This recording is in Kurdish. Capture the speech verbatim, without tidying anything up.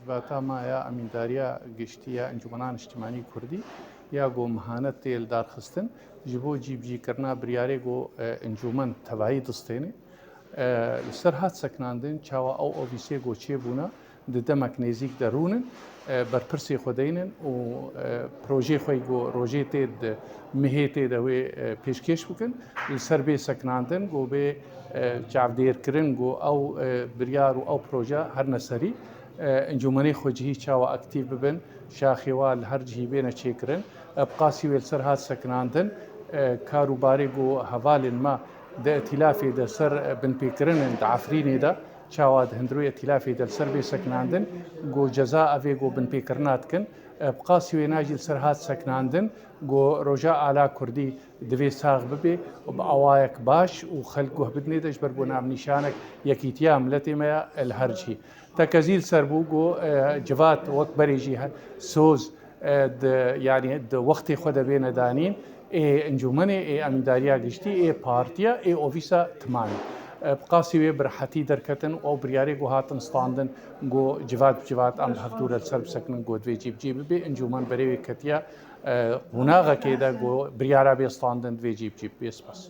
Civata me ya Emîndariya Giştî ya Encûmena Niştimanî Kurdî ya ku mihanet tê lidarxistin ji bo cîbicîkirina biryarê ku, e, encûmen tevayî distêne. E, li ser hat sekinandin çawa ew ofîsê ku çêbûne di demek nêzîk de rûnin, e, berpirsê xwe deynin û, e, projê xwe ku rojê tê di mihê tê de wê, e, pêşkêş bikin. Li ser bê sekinandin ku bê, e, çavdêrkirin ku ew, e, biryar û ew proje herne serî. E, encûmenê xwecihî çawa aktîf bibin, şaxê wa li her cihî bêne çêkirin. E, bi qasî wê li ser hat sekinandin, e, kar û barê ku hevalên me di îtîlafê de ser, e, binpêkirin in di Efrînê de, çawa di hundirê îtîlafê de li ser bê sekinandin, ku ceza evê ku binpêkirina dikin. E, bi qasî wêna jî li ser hat sekinandin, ku roja ala Kurdî divê sax bibe û bi awayek baş û xelk guh bidinê de ji ber ku navnîşanek yekîtiya miletê me ya li her cihî. Tekezî li ser bû ku, e, civat wek berê jî he-, soz, e, di, yanî di wextê xwe de bêne danîn, ê encûmenê, ê emîndariya giştî, ê partiya, ê ofîsa timanî. E, bi qasî wê bi rehetî derketin û ew biryarê ku hatin standin, ku civat bi civat em bi hevdû re li ser bisekinin, ku divê cîbicî bibe, encûmen berê wê ketiye, e, qonaxekê de ku biryara bê standin divê cîbicî bibe. Spas.